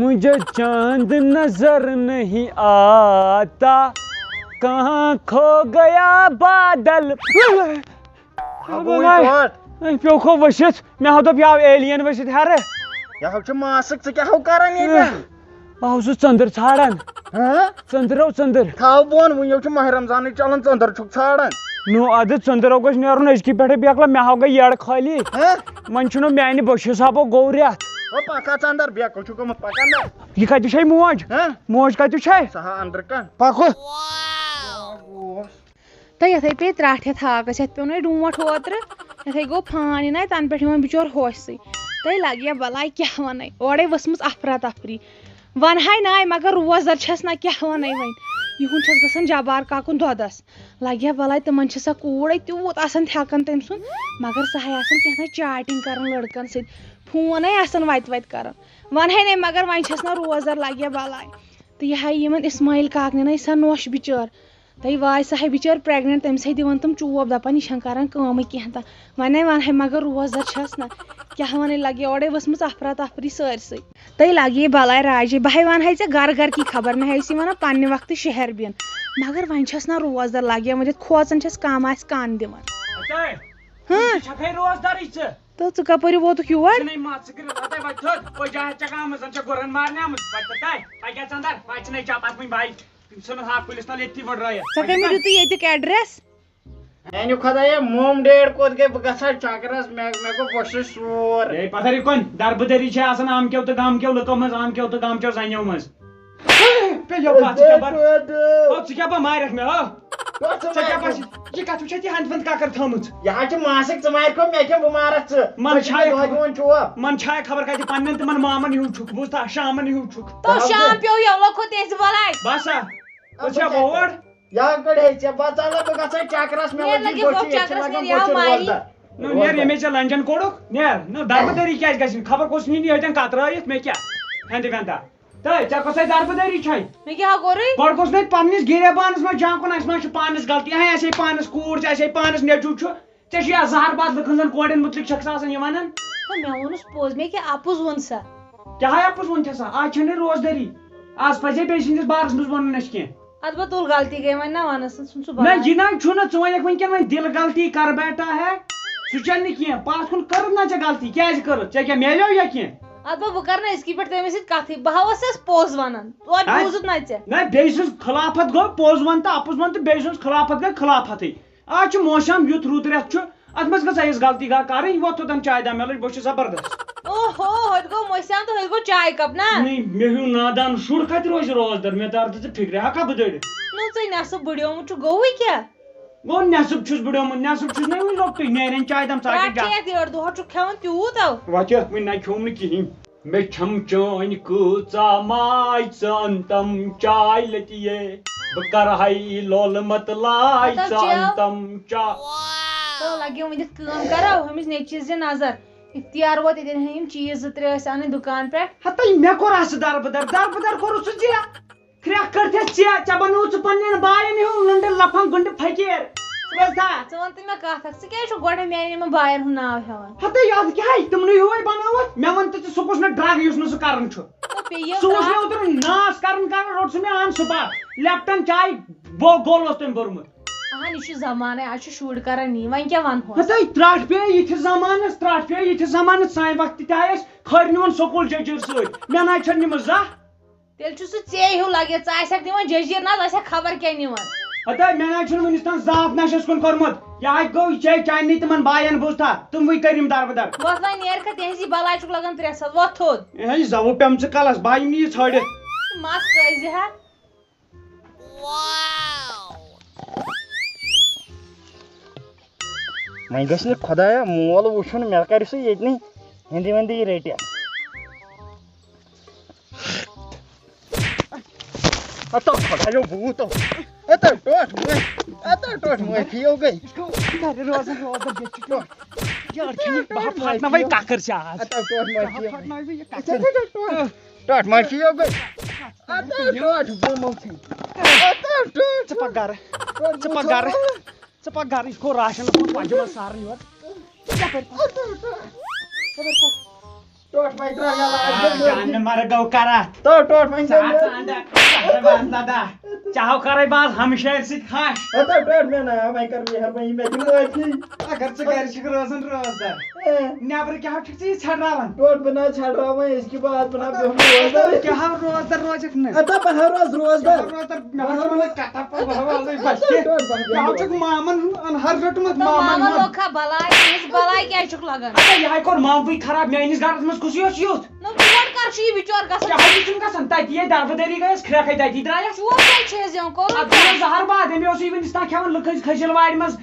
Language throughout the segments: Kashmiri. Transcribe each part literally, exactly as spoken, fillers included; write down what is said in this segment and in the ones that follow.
مجھے چاند نظر نہیں آتا، کہاں کھو گیا بادل۔ ہا، بہٕ وٕنۍ ٹوٹھ۔ أمۍ پیوٚو کھو ؤسِتھ۔ مےٚ ہا دوٚپ، یہِ آو alien ؤسِتھ ہیٚرٕ۔ یہِ ہا چھُ ماسٕک، ژٕ کیٛاہ ہو کران ییٚتٮ۪ن؟ بہٕ ہا اوسُس ژٔنٛدٕر ژھانٛڈان۔ ہہ؟ ژٔنٛدٕر او ژٔنٛدٕر۔ تھاو بۄن، وٕنہِ چھُ ماہِ رمضانٕے چلان، ژٔنٛدٕر چھُکھ ژھانٛڈان۔ نو، اَدٕ ژٔنٛدٕر او گژھِ نیرُن أزکی پٮ۪ٹھٕ بیکلہٕ، مےٚ ہا گٔے یٔڈ خٲلی۔ ہہ؟ وۄنۍ چھُنہٕ میٛانہِ بٔشہِ حسابو گوٚو رٮ۪تھ۔ او پکھ ہا ژٔنٛدٕر، بیکل چھُ گوٚمُت، پکھ اندر۔ یہِ کتہِ چھے موج؟ ہہ؟ موج کتہِ چھے؟ سۄ ہا اندرٕ کن۔ پکھ۔ تہٕ یِتھَے پیٚیہِ ترٛٹھ ہٮ۪تھ ہاکَس، یَتھ پیوٚو نَے ڈونٛٹھ اوترٕ، یِتھَے گوٚو پھان یہِ نَے، تَنہٕ پٮ۪ٹھ یِوان بِچور ہوسٕے۔ تہٕ لَگہِ یا بَلاے کیٛاہ وَنَے، اورَے ؤژھمٕژ اَفرا تفری۔ وَنہَے نَے مگر روزدَر چھَس نہ، کیٛاہ وَنَے وۄنۍ۔ یِہُنٛد چھَس گژھان جبار کاکُن دۄدَس۔ لَگہِ یا بَلاے تِمَن چھِ سۄ کوٗر اَتہِ تیوٗت آسان تھٮ۪کان تٔمۍ سُنٛد، مگر سۄ ہَے آسان کیٛاہ تام chatting کَران لٔڑکَن سۭتۍ، فونَے آسان وَتہِ وَتہِ کَران۔ وَنہَے نَے مگر وۄنۍ چھَس نہ روزدَر، لَگہِ یا بَلاے۔ تہٕ یہِ ہَے یِمَن اِسماعیل کاکنٮ۪ن ہَے سۄ نۄش بِچٲر۔ تَے واے سۄ ہے بِچٲر pregnant، تٔمِس ہے دِوان تِم چوب، دَپان، "یہِ چھَنہٕ کَران کٲمٕے کینٛہہ تہٕ وۄنۍ ہے وَنہٕ ہے، مگر روزدَر چھَس نہ، کیٛاہ وَنَے، لَگہِ اورَے ؤژھمٕژ اَفرا تفری سٲرسٕے۔" تَے لَگہِ یہِ بَلاے راجے، بہٕ ہے وَنہٕ ہے ژےٚ گَرٕ گَرٕ کی خبر، مےٚ ہے ٲسۍ یہِ وَنان پنٛنہِ وقتہٕ شہر بِن، مگر وۄنۍ چھَس نہ روزدَر، لَگہِ وۄنۍ یَتھ کھوژان چھَس، کَم آسہِ کَن دِوان۔ ہتاے، ہاں۔ ژٕ چھَکھے روزدَرٕے ژٕ۔ تہٕ ژٕ کَپٲرۍ ووتُکھ یور؟ ژٕ نے مَژٕ کٔرِتھ ہتاے وۄنۍ تھوٚد، پٔجا ہٮ۪تھ چھَکھ آمٕژ، زَن چھَکھ گُرَن مارنہِ آمٕژ، وۄنۍ تہٕ تَے، وۄنۍ کیٛاہ ژَندَر، وۄنۍ چھِنَے چَپَتھ وٕنہِ بَے۔ ژھٕنُن ہا پُلِس تَل ییٚتھی وٕڈرٲیِتھ۔ ژےٚ کَمہِ دیُتُے ییٚتیُک address؟ میٛانہِ خۄدایا، موم ڈیڈ کوٚت گٔے؟ بہٕ گژھٕ ہا چکرس، مےٚ، مےٚ گوٚو بۄچھِ سور۔ ہے، پتہ ری کۄنہِ دربٕدٔری چھِ آسان آمکیو تہٕ گامکیو لُکو منٛز، آمکیو تہٕ گامکیو زنیو منٛز۔ پیٚیو پتھ، ژٕ کیٛاہ بہ-، او، ژٕ کیٛاہ بہ مارکھ مےٚ، ہا؟ ژٕ کیٛاہ بہ، یہِ کتھ وٕچھتھ یہِ ہنٛد ونٛد ککر تھٲومٕژ؟ یہِ حظ چھِ ماسٕکۍ، ژٕ مارکھ مےٚ کینٛہہ، بہٕ مارکھ ژٕ۔ من ژٕ چھِ چھایہِ مےٚ دۄد خبر، یِوان چوب۔ من چھایہِ خبر کتہِ پننٮ۪ن تِمن مامن ہیوٗ چھُکھ، بوٗزتھا، شامن ہیوٗ چھُکھ۔ تو شام پیوٚو یولو کھوٚت تیٚلہِ ژٕ بلاے۔ بس ہا، أسۍ ہا بور۔ یا کڑے ژےٚ بژاو نہ بہٕ گژھے چکرس، مےٚ نیرِ لگی لگہِ بوٚچھِ، بوٚچھِ، ییٚتہِ چھِ اچھا، لگان نیرِ بوٚچھِ ہاو ماری۔ روزدار۔ نو، نیرِ روزدار۔ ییٚمے ژےٚ لنجن کوٚڑُکھ، نیر۔ نو، دربہٕ دٲری کیٛازِ گژھِ نہٕ؟ خبر کُس نِنہِ ییٚتٮ۪ن کترٲیِتھ مےٚ کیٛاہ؟ ہٮ۪نٛدٕ وٮ۪نٛدٕ۔ تہٕ ژےٚ کۄسے دربہٕ دٲری چھے؟ مےٚ کیٛاہ ہا کوٚرُے؟ گۄڈٕ گوٚژھ نہٕ پننِس گریبانس منٛز جان کُن، اسہِ ما چھُ پانس غلطی؟ ہے، اسے پانس کوٗر چھِ، اسے پانس نیٚچوٗ چھُ۔ ژےٚ چھُ یا زہر باد لُکن زن کورٮ۪ن مُتعلق چھکھ سا آسان یہِ ونان؟ تہٕ مےٚ ووٚنُس پوٚز، مےٚ کیٛاہ اپُز ووٚن سا؟ کیٛاہ ہا اپُز ووٚن ژےٚ سا؟ آز چھَنہٕ روزدٲری۔ آز پزے بیٚیہِ سٕنٛدِس بارس منٛز وَنُن اَسہِ کینٛہہ۔ ادٕ بہ تُل غلطی گٔے، وۄنۍ نہ وَنس نہٕ، ژھُن سُہ نہ، بلاے۔ یہِ نہ چھُنہٕ، ژٕ وَنکھ وٕنکیٚن وۄنۍ دِل غلطی کر بیٹھا ہے، سُہ چل نہٕ کینٛہہ۔ پتھ کُن کٔرٕتھ نہ ژےٚ غلطی، کیٛازِ کٔرٕتھ؟ ژےٚ کیٛاہ میلیو یا کینٛہہ؟ ادٕ بہ بہٕ کرٕ نہٕ أزکی پٮ۪ٹھ تٔمِس سۭتۍ کتھٕے، بہٕ ہا اوسس پوٚز ونان، توتہِ ہا؟ بوٗزُتھ نہ ژےٚ۔ نہ، بیٚیہِ سٕنٛز خلافت گوٚو، پوٚز وَن تہٕ اَپُز وَن تہٕ بیٚیہِ سٕنٛز خلافت گٔے خلافتٕے۔ آز چھُ موسم یُتھ رُت رٮ۪تھ چھُ، اتھ منٛز گٔژھ أسۍ غلطی گا کرٕنۍ، وۄتھ توٚتام چاے دام مےٚ لٔج، بہٕ چھُس زبردست۔ اوہو، ہُتہِ گوٚو موسم تہٕ ہُتہِ گوٚو چاے کپ نا؟ نہ، مےٚ ہیوٗ نادان شُر کتہِ روزِ روزدر، مےٚ تر تہٕ ژٕ فکرِ ہا کب دٔرِ۔ نہ ژٕے نٮ۪صٕب بُڈیومُت چھُ، گوٚوُے کیٛاہ؟ گوٚو نٮ۪صٕب چھُس بُڈیومُت، نٮ۪صٕب چھُس نہ وُنہِ لۄکٹُے، نیرن چاے دام ژاٹہِ رٹھ جا۔ کھیٚتھ یٔڑ دۄہا چھُکھ کھٮ۪وان تیوٗت او۔ وۄتھ وۄنۍ نہ کھیوٚم نہٕ کِہیٖنۍ۔ مےٚ چھم چٲنۍ کۭژاہ ماے، ژٕ اَنتم چاے لٔتیے۔ بہٕ کرہے لولہٕ مت لاے، ہتو ژٕ چیو۔ اَنتم چاے۔ تو لگیو وۄنۍ یتھ کٲم کرو، ہُمِس نیٚچوِس دِ نظر۔ اختیار ووت، ییٚتٮ۪ن ہے یِم چیٖز زٕ ترٛےٚ ٲسۍ اَنٕنۍ دُکان پٮ۪ٹھ۔ ہتٕے مےٚ کوٚر اَتھ سۭتۍ دربٕدر، دربٕدر کوٚرُتھ ژٕ ژےٚ۔ کرٛٮ۪کھ کٔرتھس ژےٚ، ژےٚ بنووُتھ ژٕ پننٮ۪ن باین ہیوٗ لٔنڈٕ لفنگ گُنڈٕ فقیٖر۔ بوز تھا؟ ژٕ وَن تہٕ مےٚ کَتھ اَکھ، ژٕ کیٛازِ چھُکھ گۄڈٕ میٛانٮ۪ن یِمَن بایَن ہُنٛد ناو ہٮ۪وان؟ ہَتَے یَتھ کیٛاہ ہے، تِمنٕے ہیوٗ ہے بَنووُتھ۔ مےٚ وَن تہٕ ژٕ، سُہ کُس مےٚ drug یُس نہٕ سُہ کَران چھُ۔ تہٕ بیٚیہِ یہِ سُہ اوس مےٚ کَتھ؟ اوترٕ ناس کَران کَران، روٚٹ سُہ مےٚ on spot۔ Lipton چاے بو-، گول اوس تٔمۍ بوٚرمُت۔ اَہَن، یہِ چھُ زمانَے، آز چھِ شُرۍ کَران یی، وۄنۍ کیٛاہ وَنہوس؟ ہَتَے ترٛٹھ پیٚیہِ یِتھِس زمانَس، ترٛٹھ پیٚیہِ یِتھِس زمانَس، سانہِ وقتہٕ تہِ آے اَسہِ کھٔرۍ نِوان سکوٗل جٔجیٖر سۭتۍ۔ مےٚ نہ حظ چھَنہٕ نِمٕژ زانٛہہ۔ تیٚلہِ چھُ سُہ ژے ہیوٗ لگہِ، ژٕ آسٮ۪کھ نِوان جٔجیٖر نہ، ژٕ آسٮ۪کھ خبر کیٛاہ نِوان۔ ہتا، مےٚ نہ چھُنہٕ وُنیُس تام زانٛہہ نشس کُن کوٚرمُت۔ یہِ ہا گوٚو، یہِ چھے چانہِ نٕے تِمن باین بوٗزتھا، تِموٕے کٔرِم دربٕدر۔ وۄتھ وۄنۍ نیرکھا، تِہنٛزی بلاے چھُکھ لگان ترٛےٚ ساس، وۄتھ تھوٚد۔ ہے، یہِ زوٕ پیوٚم ژٕ کلس، بہٕ ہا یِم نہٕ یہِ ژھٲڑِتھ۔ مس کٲزِ ہا۔ وۄنۍ گژھِ نہٕ خۄدایا مول وٕچھُن، مےٚ کرِ سُہ ییٚتہِ نٕے ہِندی وِندی رٔٹِتھ۔ ہتو خۄدایو بوٗتو۔ ہتو ٹوٹھ مٲفی۔ ہتو ٹوٹھ مٲفی یو گٔے۔ یہِ چھُ گرِ روزان، روزان، ییٚتہِ چھُ ٹوٹھ۔ یارٕ کھٮ۪مہٕ بہٕ، بہٕ ہا پھاٹناوَے کۄکر چھِ آز۔ ہتو ٹوٹھ مٲفی یو۔ پھاٹناوَے بہٕ یہِ کۄکر۔ ٹوٹھ مٲفی یو گٔے۔ ہتو ٹوٹھ بہٕ مٲفی۔ ہتو ٹوٹھ۔ ژٕ پکھ گرٕ۔ ژٕ پکھ گرٕ۔ ژٕ پکھ گرٕ، یہِ گوٚو راشن اوسمُت پنجہِ منٛز سارُن یورٕ۔ یپٲرۍ پکھ۔ یپٲرۍ پکھ۔ ٹوٹھ وۄنۍ ترٛاو یَلہٕ، اَتھ آ، گٔے جانہٕ مرگ گوٚو کرا۔ تو ٹوٹھ وۄنۍ ژٕ گٔے ہا مےٚ۔ ژٕ ہن دَ-، ژٕ ہن دَ-، ژٕ ہاو کرے باز ہمشیر سۭتۍ خاش۔ ہتا ٹوٹھ مےٚ نا، وۄنۍ کر مہربٲنی، مےٚ دِ معٲفی۔ اگر ژٕ گرِ چھُکھ روزان روزدار، اے۔ نٮ۪برٕ کیٛاہ چھُکھ ژٕ یہِ ژھٮ۪ڈراوان؟ ٹوٹھ بہٕ نا ژھٮ۪ڈراوان، أزکہِ بعد بہٕ نا بیٚہمہٕ روزدار۔ کیٛاہ ہاو روزدار روزکھ نہٕ؟ ہتا بہٕ ہا روز روزدار۔ روزدار، مےٚ ہا چھُ وَنان کَتھا پَتہٕ بہٕ ہا والہٕ بَچہِ۔ ٹوٹھ بہٕ ہا بیٚہمہٕ ہتہٕ چھُکھ مامَن ہُنٛد اَنہَر رٔٹمٕژ، تہٕ مامَن ماما ہُنٛد۔ لوٚگ ہا بَلاے، أمِس بَلاے کیٛازِ چھُکھ لَگان؟ اَدٕ یِہوٚے کوٚر مامتٕے خراب، میٛٲنِس گَرَس منٛز کُسٕے اوس یُتھ؟ نہ، تور کر چھُ یہِ بِچور گژھان؟ کیٛاہ حظ چھُنہٕ گژھان؟ تَتی یے دَربہٕ دٔری گٔیَس، کھرٛٮ۪کھَے تَتی درٛایَس۔ چوب کَتہِ چھِ أسۍ یِوان؟ کوٚرُن اَدٕ کیٛاہ؟ یہِ زَہر باد، أمۍ اوس یہِ وٕنِس تام کھٮ۪وان لُکہٕ ہٕنٛزِ کھٔجِل وارِ منٛز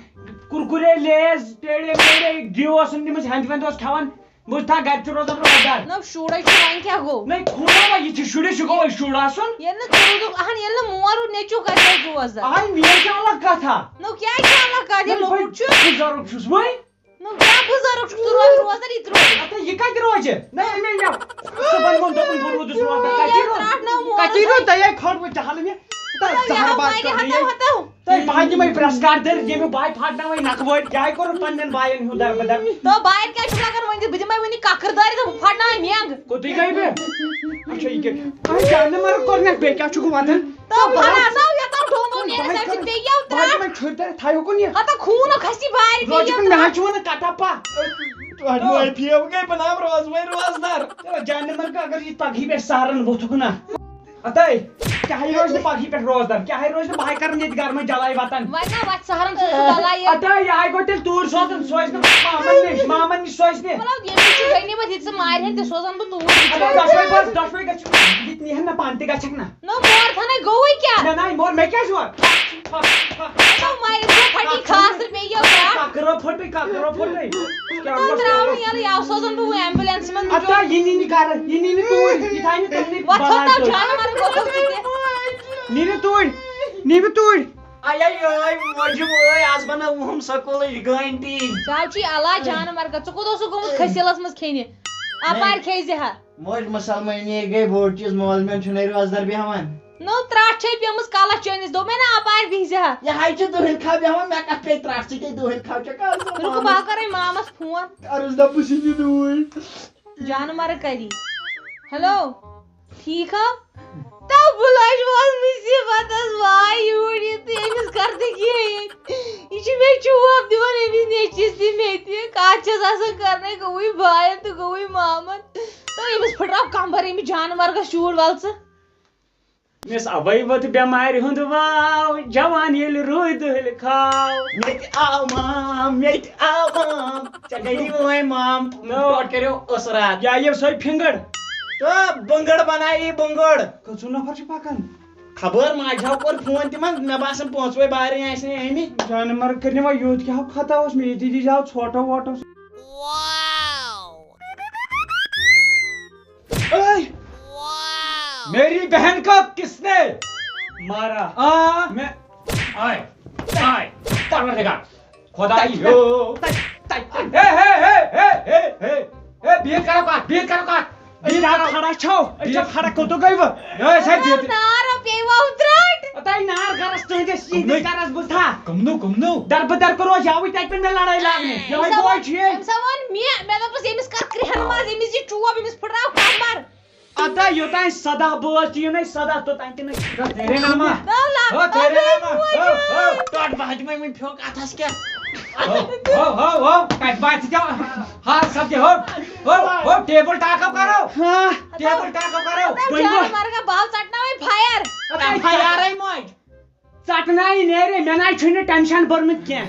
کُرکُرے، لیز، ٹیڑے میڑے، گِیو اوسُن تٔمِس ہٮ۪نٛد وٮ۪نٛد اوس کھٮ۪وان۔ بہٕ چھُس تھا گَرِ چھُ روزان روزدار۔ نہ، شُرے چھُ، وۄنۍ کیٛاہ گوٚو؟ نہ، خوٗنہ ما یہِ چھُ شُرِس، یہِ گوٚو شُر آسُن۔ ییٚلہِ نہٕ ژٕ روٗدُکھ، اہن، ییٚلہِ نہٕ مول روٗد، نیٚچوٗ کَتہِ روزِ روزدار؟ آے، مےٚ کیٛاہ الگ کَتھا؟ نہ، کیٛازِ چھِ الگ کَتھ؟ ییٚلہِ نہ، لۄکُٹ چھُ۔ بہٕ بُزرٕگ چھُس وۄنۍ۔ نہ، کیٛاہ بُزرٕگ چھُکھ ژٕ؟ روز روزدار یہِ تہِ روزِ۔ اَدٕ یہِ کَتہِ روزِ؟ نہ، أمۍ أنۍ مےٚ۔ صُبحن ووٚن، دوٚپُن، بہٕ روٗدُس روزدار۔ کَتی یہِ روٗد؟ ترٛٹھ نہ ووٚن کَتی روزدار۔ روٗد؟ تۄہہِ ہے کھوٚروٕ جہل مےٚ۔ تہٕ ہتو، زہر یتہو، باد وتہِ کٔر ہتو، مےٚ۔ ہتو۔ تُہۍ بہٕ ہا دِمے پرٛٮ۪س کاڈ دٔرِتھ، ییٚمیُک بہٕ ہا پھاٹناوے نکھٕ وٲرۍ۔ کیٛاہ کوٚرُتھ پننٮ۪ن باین ہُنٛد دربدر؟ تو باین کیٛاہ چھُ لگان وۄنۍ دِتھ؟ بہٕ دِمے وٕنہِ ککر دٲرِتھ، بہٕ پھاٹناوے مٮ۪نٛگ۔ کوٚتُے گٔے مےٚ؟ اچھا، یہِ کیٛاہ؟ اَہَے، جانہٕ مرگ کوٚر مےٚ، بیٚیہِ کیٛاہ چھُکھ وَدان؟ تو بہٕ ہا رَناو یَتھ ڈومو نیرَس، اَمہِ سۭتۍ بیٚیہِ کیٛاہ بہٕ ہا ترٛٹھ؟ دِمے چھُرِ دٲرِتھ، تھایہِ ہُکُن یہِ۔ ہتا خوٗن کھسی بارِ، بیٚیہِ روزٕ کیٛاہ کُن مےٚ حظ ترٛٹھ؟ چھُ وَنان کَٹا پا۔ تۄہہِ مو فیو گٔے، بہٕ نام روزوٕے روزدار۔ تہٕ جانہٕ مرگ اگر یہِ پگہٕے پٮ۪ٹھ سارن ووٚتھُکھ نا۔ اتے، کیٛاہ ہے روزِ نہٕ پگہٕے پٮ۪ٹھ روزدار؟ کیٛاہ ہے روزِ نہٕ؟ بہٕ ہے کرٕ ییٚتہِ گرمٕے جلاے وطن۔ وۄنۍ نا وَتہِ سہرن سُہ، سُہ بَلاے ییٚلہِ۔ اتے، یہِ ہے گوٚو تیٚلہِ توٗرۍ سوزُن، سُہ ٲسۍ نہٕ مامن نِش، مامن نِش سُہ ٲسۍ نہٕ۔ مطلب، ییٚمِس چھُ غنیٖمت، ییٚتہِ سُہ مارِ ہن، تہِ سوزن بہٕ توٗرۍ۔ اتے، دۄشوے بس، دۄشوے گژھِ، یہِ تہِ نیہن نہ پانہٕ تہِ گژھکھ نہ۔ نہ، مور تھنے گوٚوٕے کیٛاہ؟ نہ، نہ، مور مےٚ کیٛازِ وَن؟ نہ، مارِ گوٚو پھٹی خاص تہٕ بیٚیہِ یہِ کیٛاہ؟ ککرو پھٹٕے، ککرو پھٹٕے۔ کیٛاہ تہٕ گوٚژھ ترٛاوُن کرُن؟ ییٚلہٕ یَوٕ سوزن بہٕ وۄنۍ ambulance منٛز اَدٕ بِچور۔ یہِ نی نہٕ گرٕ، یہِ نی نہٕ توٗرۍ، یہِ تھایہِ نہٕ تٔمنٕے وۄتھو بلاے تَو تُہۍ۔ جانور گوٚو تہِ۔ نی نہٕ توٗرۍ، نی نہٕ توٗرۍ۔ آے، آے، موجی وٲے، آز بناو وُہُم سکوٗلٕچ گٲنٹی۔ ژاو چی علا جانور گا، ژٕ کوٚت اوسُکھ گوٚمُت کھٔسیٖلس منٛز کھیٚنہِ؟ اپارِ کھیٚیہِ زِ ہا۔ موج مُسلمٲنی گٔے بوٚڑ چیٖز، مول میون چھُنہٕ روزدار بیٚہوان۔ نو ترٛٹھ چھے پیمٕژ کلس چٲنِس، دوٚپمے نا اپارِ بِہزِ ہا۔ یہِ ہاے چھِ دُہٕلۍ کھاو بیٚہوان، مےٚ کتھ پیٚیہِ ترٛٹھ، ژٕ کیٛاہ دُہٕلۍ کھاو چھَکھ آز؟ رُکہٕ، بہٕ ہا کرے مامس فون۔ عرض دَپُس یہِ دِ دوٗرۍ۔ جانہٕ مرٕ کری۔ ہیلو، ٹھیٖک ہا؟ تو بُلاے وول مُصیٖبتس واے یوٗرۍ یہِ تہٕ أمِس کر تہٕ کینٛہہ ییٚتہِ۔ یہِ چھُ مےٚ چوب دِوان أمِس نیٚچوِس تہِ مےٚ تہِ۔ کتھ چھَس آسان کرنے، گوٚوٕے باین تہٕ گوٚوٕے مامن۔ تو أمِس پھٕٹراو کمبر، أمِس جانہٕ مرگس چوٗڑ ول ژٕ۔ مےٚ ٲس اَوَے وٲژ بٮ۪مارِ ہُنٛد واو، جوان ییٚلہِ روٗدۍ دُہٕلۍ کھاو۔ مےٚ تہِ آو مام، مےٚ تہِ آو مام۔ ژےٚ گٔیی وۄنۍ مام، نو۔ پٲٹھۍ کٔرِو أسرات۔ یا یہِ سۄے فِنٛگٕر۔ تہٕ بٕنٛگٕر بنایی بٕنٛگٕر۔ کٔژوٕ نفر چھِ پکان؟ خبر ماجہِ ہاو کوٚر فون تِمن، مےٚ باسان پانٛژوے بارٕنۍ آسہِ نہٕ آمٕتۍ۔ جانہٕ مرگ کٔرِنۍ وۄنۍ یوٗت کیٛاہ ہاو خطا اوس، مےٚ ییٚتی دیٖزِ ہاو ژھوٹو ووٹو۔ اے! میری بہن کو کس نے مارا؟ آ۔ میں، آئے، آئے، پروردگار، خدائی ہو۔ تَتہِ، تَتہِ، تَتہِ۔ ہے، ہے، ہے، ہے، ہے، ہے، ہے، بِہِتھ کرو کتھ، بِہِتھ کرو کتھ، أسۍ بِہِتھ کیٛاہ کرو۔ کھڑا چھو؟ أسۍ چھا کھڑا، کوٚت گٔیوٕ؟ ہے، ہے، بِہِتھ۔ نار پیٚیہِ وُترٲٹھ۔ تَتہِ نار گرس تُہٕنٛدِس یِہِنٛدِس کمنٕے۔ گرس بوٗزتھا؟ کمنو، کمنو۔ در بدر کوٚروٕ یاوٕے تَتہِ پٮ۪ٹھ مےٚ لڑٲے لاگنہِ۔ یِہوٚے أمۍ سا بوے ووٚن، چھُ یہِ۔ أمۍ سا ووٚن مےٚ، مےٚ دوٚپُس، ییٚمِس کتھ کرٛیٚہن منٛز، أمِس یہِ چوب، أمِس پھٕٹراو کمبر۔ ادا یوٚتام سداہ بٲژ تہِ یِنَے سداہ، توٚتام تہِ نہٕ۔ تیرے ناما۔ نہ، نہ، ہو، تیرے ناما۔ ہو، ہو۔ ٹوٹ بہت میں وۄنۍ پھیوٚک اتھس کیٛاہ؟ ہو، ہو، ہو، ہو۔ کتہِ باتہِ ژےٚ؟ ہا، سب کیٛاہ ہو؟ ہو، ہو، ٹیبل ٹاک اپ کرو۔ ہاں۔ ٹیبل ٹاک اپ کرو۔ وۄنۍ گوٚو۔ جانور کا بال ژٹناوے فائر۔ ادا فائرے موج۔ ژٹناوی نیرے، مےٚ نہ حظ چھُنہٕ ٹینشن بوٚرمُت کینٛہہ۔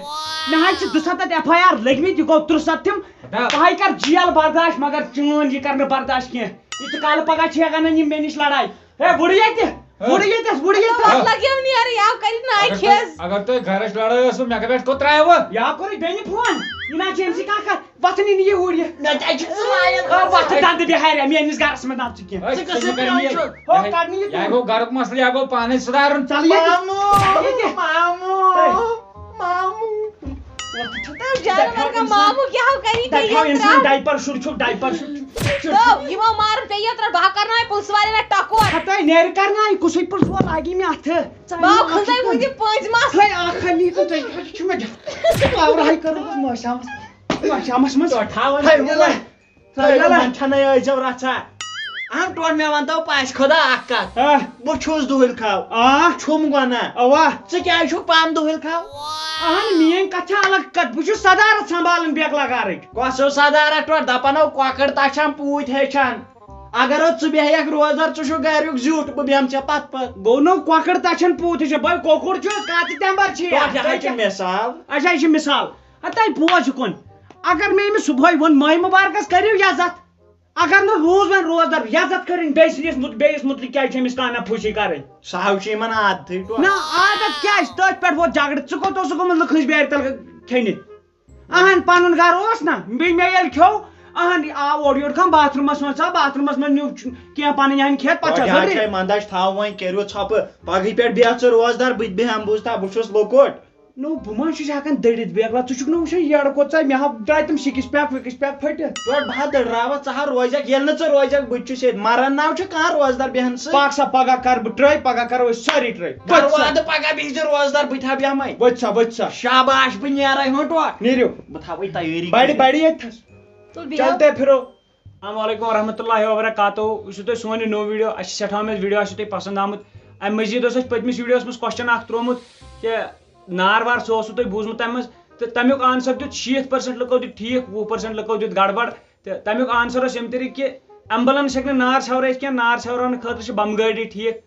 مےٚ حظ چھِ دُسَتتھ ایف آی آر لٔگمٕتۍ، یہِ گوٚو ترُسَتتھِم۔ ہتا۔ بہٕ ہاے کر جیل برداش، مگر چون یہِ کر نہٕ برداش کینٛہہ۔ یہِ چھُ کالہٕ پگاہ چھِ ہٮ۪کان یِم مےٚ نِش لڑاے۔ ہے، وُڑ ییٚتہِ، ہہ۔ وُڑ ییٚتٮ۪س، وُڑ ییٚتٮ۪س۔ ہہ۔ لگیو نیرٕ، یا کَرِ ناے اگر تۄہہِ، کھیٚس۔ اگر تۄہہِ گرٕچ لڑٲے ٲسوٕ، مےٚ کَتہِ پٮ۪ٹھ کوٚت ترٛایوٕ؟ یا کوٚرُے بیٚنہِ فون، یہِ نہ حظ چھِ أمۍ سٕے کانٛہہ کَتھ۔ وۄتھُن یہِ نہٕ یہِ اوٗرۍ یہِ۔ مےٚ تہِ چھِ ژٕ لایان۔ آ، وۄتھ دَنٛدٕ بِہارِ، میٛٲنِس گَرَس منٛز نہ ژٕ کینٛہہ۔ ژٕ کٔژ ژٕ کَر پرٛٲنۍ یہِ؟ چھُکھ؟ ہو، کَڑنہٕ یہِ یا توٗرۍ۔ گوٚو گَرُک مسلہٕ، یا گوٚو پانَے سُدھارُن۔ ژَل ییٚتہِ۔ ماموٗ، ییٚتہِ۔ ماموٗ۔ تۄہہِ۔ وۄتھ چھُ۔ تہٕ جانور دَپیو کا اِنسان، ماموٗ کیٛاہ ہو کَری دَپیو بیٚیہِ اِنسان ترٛاو۔ ڈایپَر شُر چھُکھ، ڈایپَر شُر۔ تہٕ یِمو مارُن پیٚیہِ یَتھ رَٹھ، بہٕ ہا کَرناوے پُلسہٕ والٮ۪ن اَتھ ٹَکور۔ ہَتٲے نیرِ کَرناوِ، کُسٕے پُلسہٕ وول لاگی مےٚ اَتھٕ؟ ژٕ ما اَنہِ کھُلے اَکھ وٕنہِ پٔنٛزۍ مَس۔ ہے، اَکھ ہَنی تہٕ تُہۍ چھُ مےٚ جا-، پاورٕ ہَے کٔرٕس ماشامَس، ماشامَس منٛز۔ ژۄٹھاوَن ہے، وَلہٕ۔ تہٕ ییٚلہِ وۄنۍ چھَنَے ٲسۍزیو رَژھا۔ اَہَن ٹوٹھ مےٚ وَنتو پَژھِ خۄدا اَکھ کَتھ۔ آ۔ بہٕ چھُس دُہٕلۍ کھاو۔ آ۔ چھُم گۄناہ۔ اَوا۔ ژٕ کیٛازِ چھُکھ پانہٕ دُہٕلۍ کھاو؟ اَہَن میٛٲنۍ کَتھ چھےٚ الگ کَتھ۔ بہٕ چھُس صدارت سنبھالان بیکلا گرٕکۍ۔ کۄس ہیو صدارت ٹوٹھ؟ دَپان ہو کۄکٕر تَچھان پوٗتۍ ہیٚچھان۔ اگر ہو ژٕ بیٚہیَکھ روزدار، ژٕ چھُکھ گَریُک زیُٹھ، بہٕ بیٚہمہٕ ژےٚ پَتہٕ پَتہٕ۔ گوٚو نو کۄکٕر تَچھان پوٗتۍ ہیٚچھان۔ بٔے کۄکُر چھُ، کَتھ تہِ تَمہِ بَر چھِ۔ ٹوٹھ یہِ ہا چھِ مِثال۔ اچھا، یہِ چھِ مِثال۔ ہَتاے بوز یہِ کُن۔ اگر مےٚ أمِس صُبحٲے ووٚن، ماہِ مُبارکَس کٔرِو یَزتھ۔ اگر نہٕ روٗز وۄنۍ روزدار، یَزتھ کٔرِنۍ بیٚیہِ سٕنٛدِس مُت-، بیٚیِس مُتعلِق کیٛازِ چھِ أمِس کانٛہہ نہ پھوٗسی کَرٕنۍ؟ سُہ ہاو چھِ یِمَن عادتھٕے ٹوٹھ۔ نہ، عادت کیٛاہ چھِ؟ تٔتھۍ پٮ۪ٹھ ووت جھگڑٕ۔ ژٕ کوٚت اوسُکھ گوٚمُت لُکہٕ ہٕنٛز بیرِ تَل کھیٚنہِ؟ اَہَن، پَنُن گَرٕ اوس نہ، بیٚیہِ مےٚ ییٚلہِ کھیوٚو، اَہَن، آو اورٕ یورٕ کھَم باتھ روٗمَس منٛز، ژاو باتھ روٗمَس منٛز نیوٗ چ-، کینٛہہ پَنٕنۍ اَہَن کھٮ۪تھ، پَتہٕ چھَس توتہِ ہا بہٕ چھے منٛدَچھ تھاو وۄنۍ، کٔرِو ژھۄپہٕ، پَگہٕے پٮ۪ٹھ بیٚہہ ژٕ روزدار، بہٕ تہِ بیٚہمہٕ، بوٗزتھا، بہٕ چھُس لۄکُٹ۔ نو، بہٕ ما چھُس ہٮ۪کان دٔڑِتھ بیکلا؟ ژٕ چھُکھ نہٕ وٕچھان یَڑٕ کوٚت ژاے؟ مےٚ ہا درٛاے تِم سِکِس پیک وِکِس پیک پھٔٹِتھ۔ ٹوٹھ بہٕ ہا دٔڑراوَتھ، ژٕ ہا روزکھ، ییٚلہِ نہٕ ژٕ روزکھ، بہٕ تہِ چھُس ییٚتہِ۔ مَران ناو چھُ کانٛہہ روزدار بیٚہَن سۭتۍ۔ پَکھ سا، پَگاہ کَرٕ بہٕ ٹرٛاے، پَگاہ کَرو أسۍ سٲری ٹرٛاے۔ ؤتھۍ سا۔ گَرٕ وادٕ پَگاہ بِہزِ روزدار، بہٕ تہِ ہا بیٚہمَے۔ ؤتھۍ سا، ؤتھۍ سا۔ شاباش، بہٕ نیرَے ہُہ ٹوٹھ۔ نیٖرِو۔ بہٕ تھاوَے تیٲری بَڑِ، کٔرِتھ۔ بَڑِ ییٚتہِ تھَس۔ تُل بیٚہو۔ چلتے پھِرو۔ السلام علیکم ورحمۃ اللہ وبرکاتہ۔ یُس تۄہہِ سون یہِ نوٚو ویٖڈیو، اَسہِ چھِ سٮ۪ٹھاہ اُمید ویٖڈیو آسہِ تۄہہِ پسنٛد آمُت۔ اَمہِ مٔزیٖد اوس اَسہِ پٔتمِس ویٖڈیوَس منٛز question اَکھ ترٛوومُت کہِ نار وار، سُہ اوسوُ تۄہہِ بوٗزمُت تَمہِ منٛز، تہٕ تَمیُک answer دیُت شیٖتھ percent لُکو دیُت ٹھیٖک، وُہ percent لُکو دیُت گڑبڑ، تہٕ تَمیُک answer اوس ییٚمہِ طریٖقہٕ کہِ ambulance ہیٚکہِ نہٕ نار ژھٮ۪ورٲیِتھ کینٛہہ، نار ژھٮ۪وراونہٕ خٲطرٕ چھِ بم گٲڑی ٹھیٖک۔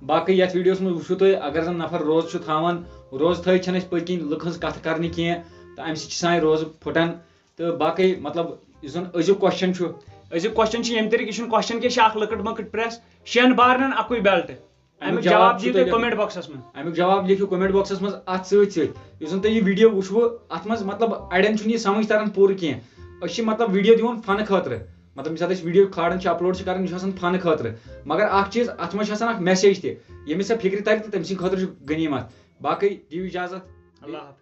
باقٕے یَتھ ویٖڈیوَس منٛز وٕچھِو تُہۍ، اگر زَن نفر روزٕ چھُ تھاوان، روزٕ تھٲوِتھ چھَنہٕ اَسہِ پٔتۍ کِنۍ لُکہٕ ہٕنٛز کَتھٕ کَرنہِ کینٛہہ، تہٕ اَمہِ سۭتۍ چھِ سانہِ روزٕ پھُٹان۔ تہٕ باقٕے مطلب یُس زن أزیُک question چھُ، أزیُک question چھُ ییٚمہِ طریٖقہٕ، یہِ چھُنہٕ question کینٛہہ، یہِ چھُ اکھ لۄکٕٹ مۄکٕٹ press، شٮ۪ن بارنٮ۪ن اکُے belt۔ اَمیُک اَمیُک جواب جواب چھُ دِیِو تۄہہِ تُہۍ مےٚ comment boxس منٛز۔ اَمیُک جواب لیکھِو comment boxس منٛز۔ اَتھ سۭتۍ سۭتۍ یُس زن تُہۍ یہِ video وٕچھوٕ، اَتھ منٛز مطلب اَڑٮ۪ن چھُنہٕ یہِ سمجھ تران پوٗرٕ کینٛہہ۔ أسۍ چھِ مطلب video دِوان fun خٲطرٕ، مطلب ییٚمہِ ساتہٕ أسۍ video کھالان چھِ، upload چھِ کران، یہِ چھُ آسان fun خٲطرٕ۔ مگر اکھ چیٖز، اَتھ منٛز چھُ آسان اکھ message تہِ، ییٚمِس سۄ فِکرِ ترِ تہٕ تٔمۍ سٕنٛدِ خٲطرٕ چھُ غنیٖمت۔ باقٕے دِیِو اجازت۔ اللہ حافظ۔